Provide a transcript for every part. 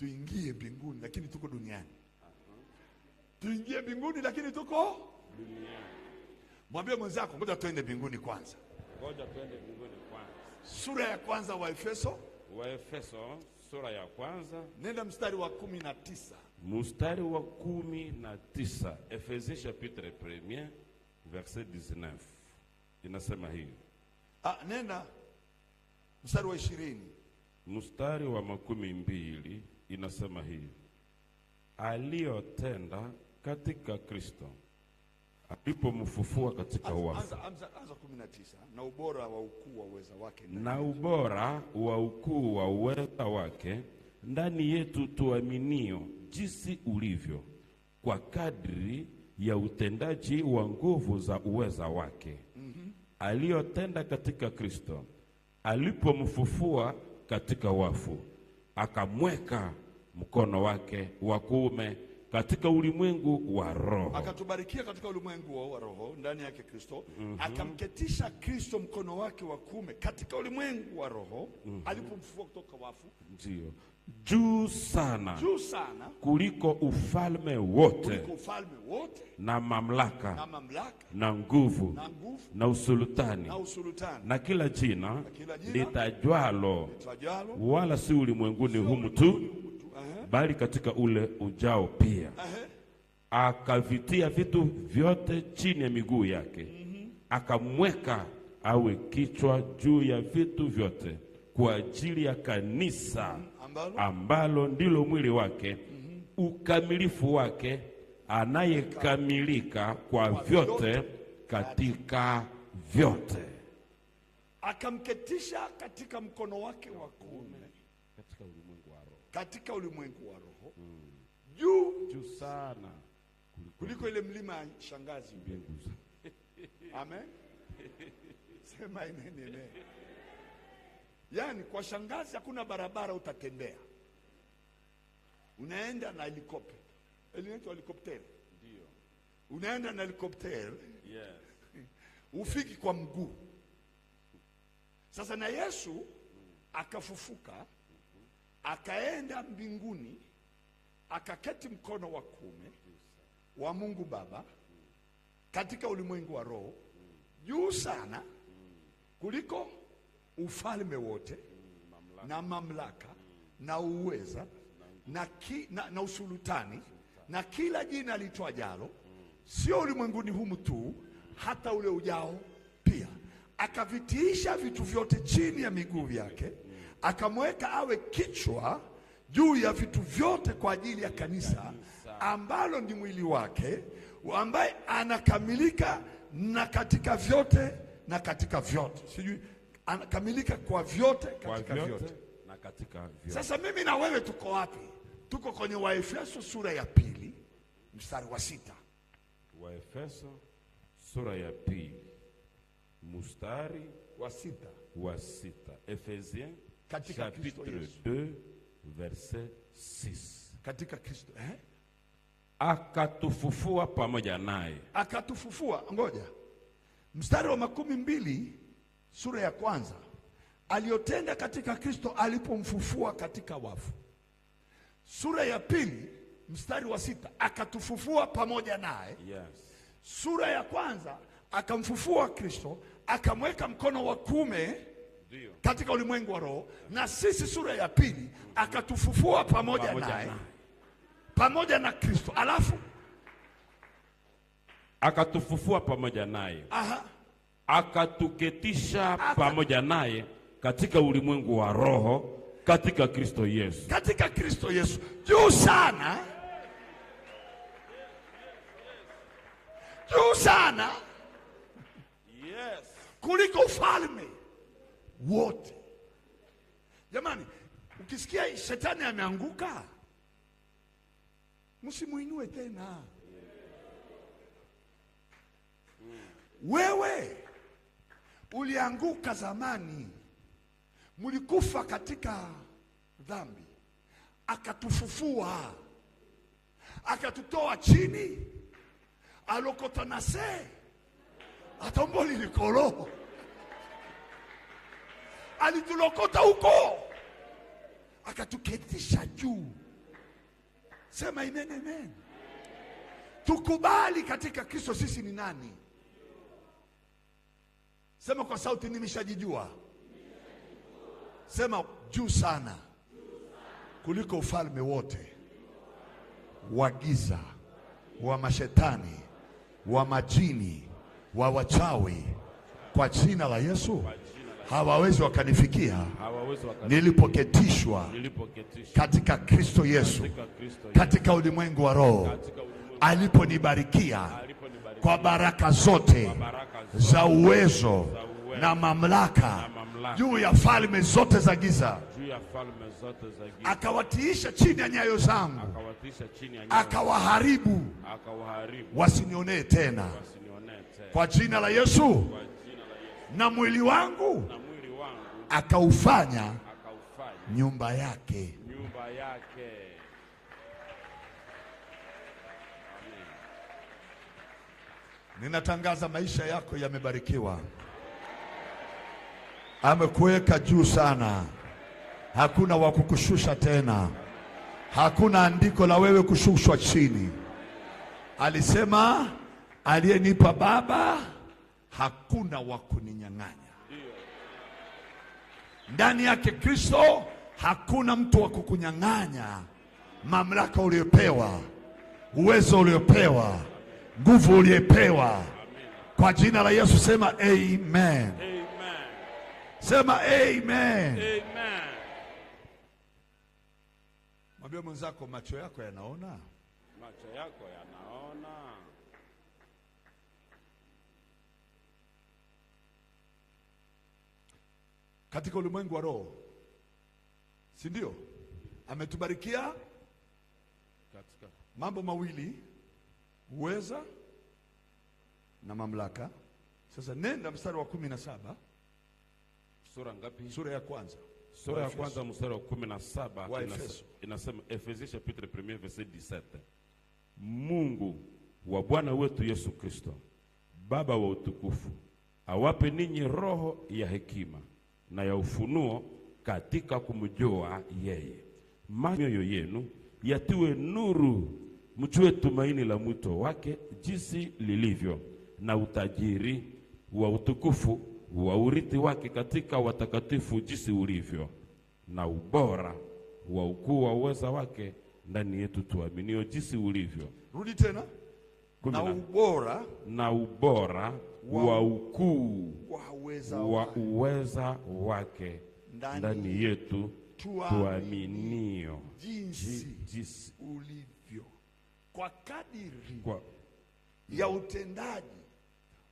Tuingie mbinguni lakini tuko duniani. Tuingie mbinguni lakini tuko Duniani. Mwambie mwenzako, ngoja tuende mbinguni kwanza. Ngoja tuende mbinguni kwanza. Sura ya kwanza wa Efeso. Waefeso sura ya kwanza. Nenda mstari wa 19. Mstari wa 19. Ephésiens chapitre 1 verset 19. Inasema hivi. Nenda mstari wa 20. Mstari wa 20 inasema hivi. Aliyotenda katika Kristo alipomfufua katika wafu. Anza 19. Na ubora wa ukuu wa uweza wake. Na ubora wa ukuu wa uweza wake ndani yetu tuaminio, jinsi ulivyo, kwa kadri ya utendaji wa nguvu za uweza wake. Aliyotenda katika Kristo alipomfufua katika wafu, akamweka mkono wake wa kuume katika ulimwengu wa roho. Akatubarikia katika ulimwengu wa roho ndani yake Kristo. Akamketisha Kristo mkono wake wa kuume katika ulimwengu wa roho alipomfufua kutoka wafu. Ndio. Juu sana. Juu sana kuliko ufalme wote. Kuliko ufalme wote. Na mamlaka. Na mamlaka. Na nguvu. Na nguvu. Na usultani. Na usultani. Na kila jina, Na kila jina litajwalo. Litajwalo. Wala si ulimwenguni humu tu, bali katika ule ujao pia. Akavitia vitu vyote chini ya miguu yake. Akamweka awe kichwa juu ya vitu vyote kwa ajili ya kanisa ambalo ndilo mwili wake, ukamilifu wake, anayekamilika kwa vyote katika vyote. Akamketisha katika mkono wake wa kuume katika ulimwengu wa roho. Katika ulimwengu wa roho. Juu sana kuliko ile mlima ya shangazi. Amen. Sema amen, amen. Yaani kwa shangazi hakuna barabara utatembea. Unaenda na helikopta. Inaitwa helikopteri. Ndio. Unaenda na helikopteri. Yes. Ufiki kwa mguu. Sasa na Yesu akafufuka, akaenda mbinguni, akaketi mkono wa kuume wa Mungu Baba katika ulimwengu wa roho, juu sana kuliko ufalme wote na mamlaka na uweza na usultani na kila jina litwajalo, sio ulimwenguni humu tu, hata ule ujao pia. Akavitiisha vitu vyote chini ya miguu yake, akamweka awe kichwa juu ya vitu vyote kwa ajili ya kanisa ambalo ni mwili wake, ambaye anakamilika na katika vyote na katika vyote. Sijui anakamilika kwa vyote katika kwa vyote na katika vyote. Sasa mimi na wewe tuko wapi? Tuko kwenye Waefeso sura ya 2 mstari wa 6. Waefeso sura ya 2 mstari wa 6. Wa 6. Ephésiens katika Kristo chapitre Yesu. 2 verset 6. Katika Kristo, eh? Akatufufua pamoja naye. Akatufufua, ngoja. Mstari wa 20 sura ya kwanza, aliyotenda katika Kristo alipomfufua katika wafu. Sura ya 2 mstari wa 6, akatufufua pamoja naye. Yes. Sura ya kwanza akamfufua Kristo, akamweka mkono wa kuume katika ulimwengu wa roho, na sisi sura ya 2 akatufufua pamoja naye, pamoja na Kristo. Alafu akatufufua pamoja naye. Akatuketisha pamoja naye katika ulimwengu wa roho katika Kristo Yesu. Katika Kristo Yesu. Juu sana. Juu sana. Yes. Kuliko ufalme wote. Jamani, ukisikia shetani ameanguka, msimuinue tena. Wewe ulianguka zamani, mlikufa katika dhambi, akatufufua, akatutoa chini, alokotanase atomboli likolo, alitulokota huko, akatuketisha juu. Sema amen, amen. Tukubali katika Kristo sisi ni nani. Sema kwa sauti, nimeshajijua. Sema juu sana kuliko ufalme wote wa giza, wa mashetani, wa majini, wa wachawi. Kwa jina la Yesu hawawezi wakanifikia nilipoketishwa katika Kristo Yesu, katika ulimwengu wa roho, aliponibarikia kwa baraka zote za uwezo na mamlaka juu ya falme zote za giza, akawatiisha chini ya nyayo zangu, akawaharibu wasinionee tena, kwa jina la Yesu. Na mwili wangu akaufanya nyumba yake. Ninatangaza maisha yako yamebarikiwa. Amekuweka juu sana. Hakuna wa kukushusha tena. Hakuna andiko la wewe kushushwa chini. Alisema aliyenipa Baba hakuna wa kuninyang'anya. Ndani yake Kristo hakuna mtu wa kukunyang'anya mamlaka uliyopewa, uwezo uliopewa, nguvu uliyopewa. Kwa jina la Yesu sema amen. Amen. Sema amen. Amen. Mwambie mwenzako, macho yako yanaona. Macho yako yanaona. Katika ulimwengu wa roho, si ndio? Ametubarikia katika mambo mawili, uweza na mamlaka. Sasa nenda mstari wa 17. Sura ngapi? Sura ya kwanza. Sura ya kwanza mstari wa 17 inasema, Efesie chapitre 1 verset 17. Mungu wa Bwana wetu Yesu Kristo, Baba wa utukufu, awape ninyi roho ya hekima na ya ufunuo katika kumjua yeye. Mioyo yenu yatiwe nuru, mjue tumaini la mwito wake jinsi lilivyo, na utajiri wa utukufu wa urithi wake katika watakatifu jinsi ulivyo, na ubora wa ukuu wa uweza wake ndani yetu tuaminio jinsi ulivyo. Rudi tena. Na ubora, na ubora wa ukuu wa uweza wake ndani yetu tuaminio jinsi ulivyo, kwa kadiri ya utendaji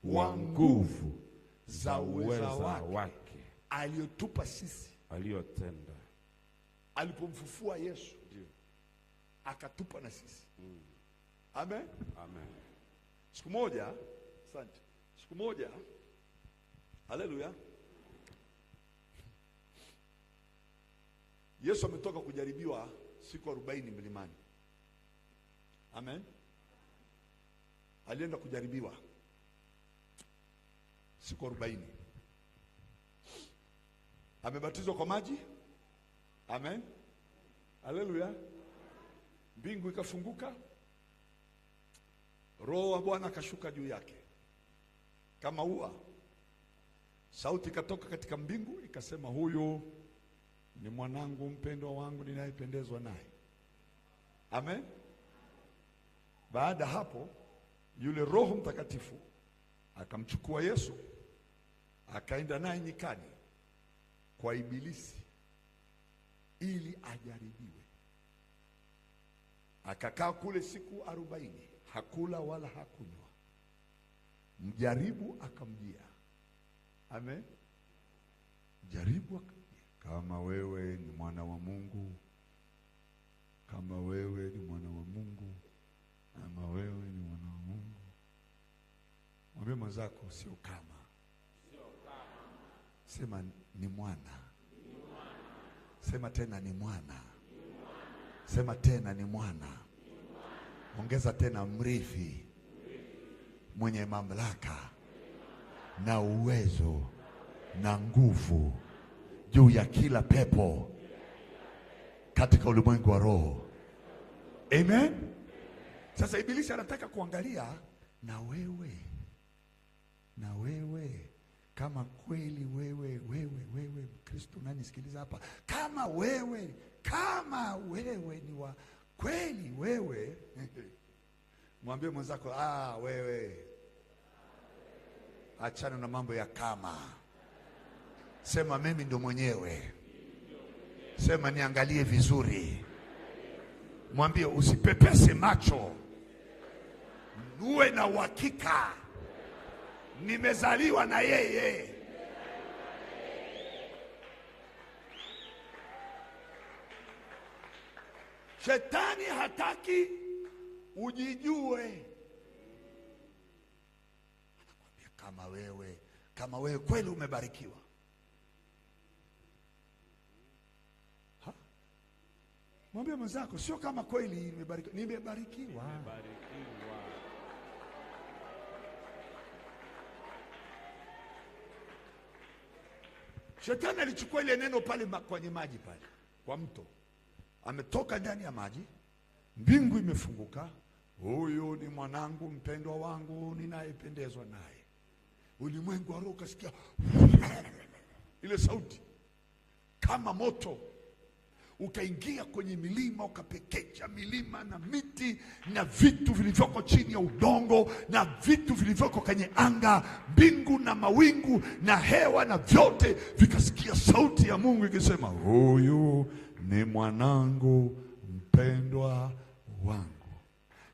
wa nguvu za uweza wake aliyotupa sisi, aliyotenda alipomfufua Yesu, akatupa na sisi. Amen. Amen. Siku moja, asante. Siku moja, haleluya, Yesu ametoka kujaribiwa siku 40 mlimani. Amen. Alienda kujaribiwa siku 40. Amebatizwa kwa maji. Amen. Haleluya. Mbingu ikafunguka, Roho wa Bwana akashuka juu yake kama ua. Sauti ikatoka katika mbingu ikasema, huyu ni mwanangu mpendwa wangu ninayependezwa naye. Amen. Baada hapo yule Roho Mtakatifu akamchukua Yesu akaenda naye nyikani kwa Ibilisi ili ajaribiwe. Akakaa kule siku 40, hakula wala hakunywa. Mjaribu akamjia. Amen. Mjaribu akamjia, kama wewe ni mwana wa Mungu, kama wewe ni mwana wa Mungu, kama wewe ni mwana wa Mungu. Mwambie mwenzako, sio kama. Sema ni mwana. Sema tena ni mwana. Sema tena ni mwana. Ongeza tena mrithi, mwenye mamlaka na uwezo na nguvu juu ya kila pepo katika ulimwengu wa roho. Amen. Sasa Ibilisi anataka kuangalia na wewe, na wewe kama kweli wewe wewe wewe Mkristo unanisikiliza hapa, kama wewe, kama wewe ni wa kweli wewe, mwambie mwenzako, ah, wewe achana na mambo ya kama. Sema mimi ndo mwenyewe. Sema niangalie vizuri. Mwambie usipepese macho, uwe na uhakika nimezaliwa na yeye. Shetani hataki ujijue. Anakuambia kama wewe, kama wewe kweli umebarikiwa. Ha? Mwambie mwenzako, sio kama kweli nimebarikiwa, nimebarikiwa. Shetani alichukua ile neno pale kwenye maji pale, kwa mto. Ametoka ndani ya maji, mbingu imefunguka, huyu ni mwanangu mpendwa wangu ninayependezwa naye. Ulimwengu wa roho ukasikia ile sauti kama moto, ukaingia kwenye milima, ukapekecha milima na miti na vitu vilivyoko chini ya udongo na vitu vilivyoko kwenye anga, mbingu na mawingu na hewa na vyote vikasikia sauti ya Mungu ikisema, huyu ni mwanangu mpendwa wangu.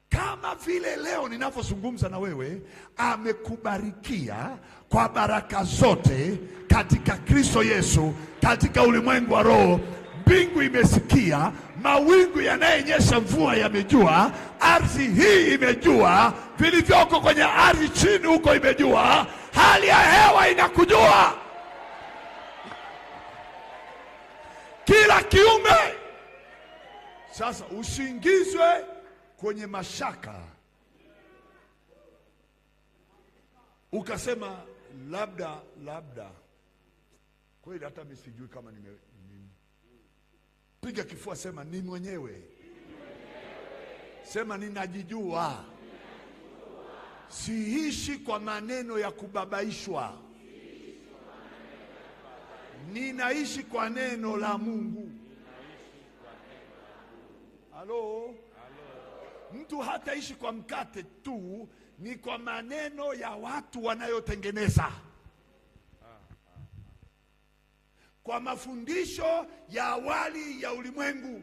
Kama vile leo ninavyozungumza na wewe, amekubarikia kwa baraka zote katika Kristo Yesu, katika ulimwengu wa roho. Mbingu imesikia, mawingu yanayenyesha mvua yamejua, ardhi hii imejua, vilivyoko kwenye ardhi chini huko imejua, hali ya hewa inakujua, kila kiumbe. Sasa usiingizwe kwenye mashaka ukasema labda labda kweli hata mimi sijui kama nime piga kifua, sema ni mwenyewe, sema ninajijua, siishi kwa maneno ya kubabaishwa, ninaishi kwa neno la Mungu. Halo, mtu hataishi kwa mkate tu, ni kwa maneno ya watu wanayotengeneza, kwa mafundisho ya awali ya ulimwengu,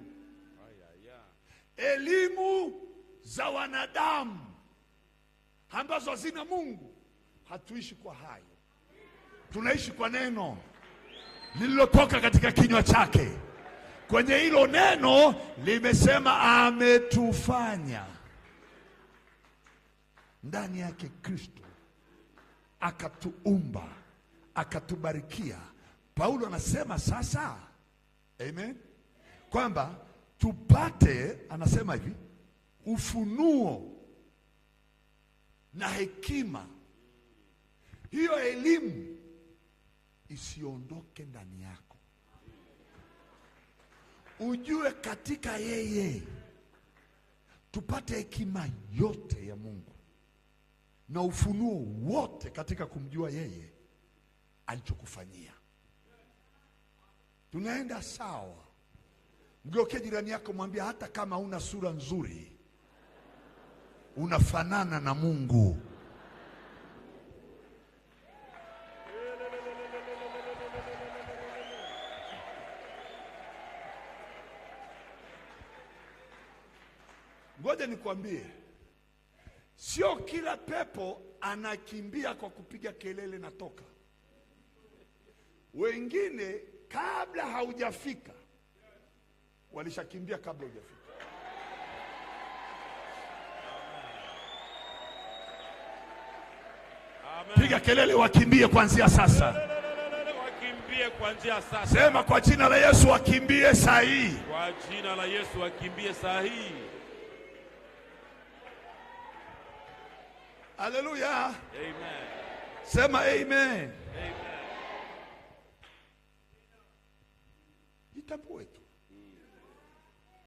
elimu za wanadamu ambazo hazina Mungu. Hatuishi kwa hayo, tunaishi kwa neno lililotoka katika kinywa chake. Kwenye hilo neno limesema ametufanya ndani yake Kristo, akatuumba, akatubarikia. Paulo anasema sasa, amen, kwamba tupate, anasema hivi, ufunuo na hekima. Hiyo elimu isiondoke ndani yako, ujue katika yeye tupate hekima yote ya Mungu na ufunuo wote katika kumjua yeye alichokufanyia. Tunaenda sawa? Mgeuke jirani yako, mwambie hata kama una sura nzuri, unafanana na Mungu. Ngoja nikwambie, sio kila pepo anakimbia kwa kupiga kelele na toka. Wengine kabla haujafika walishakimbia kabla hujafika. Piga kelele, wakimbie kuanzia sasa. Wakimbie kuanzia sasa. Sema kwa jina la Yesu, wakimbie saa hii. Kwa jina la Yesu wakimbie saa hii. Haleluya. Amen. Sema amen. Amen. Jitambue tu.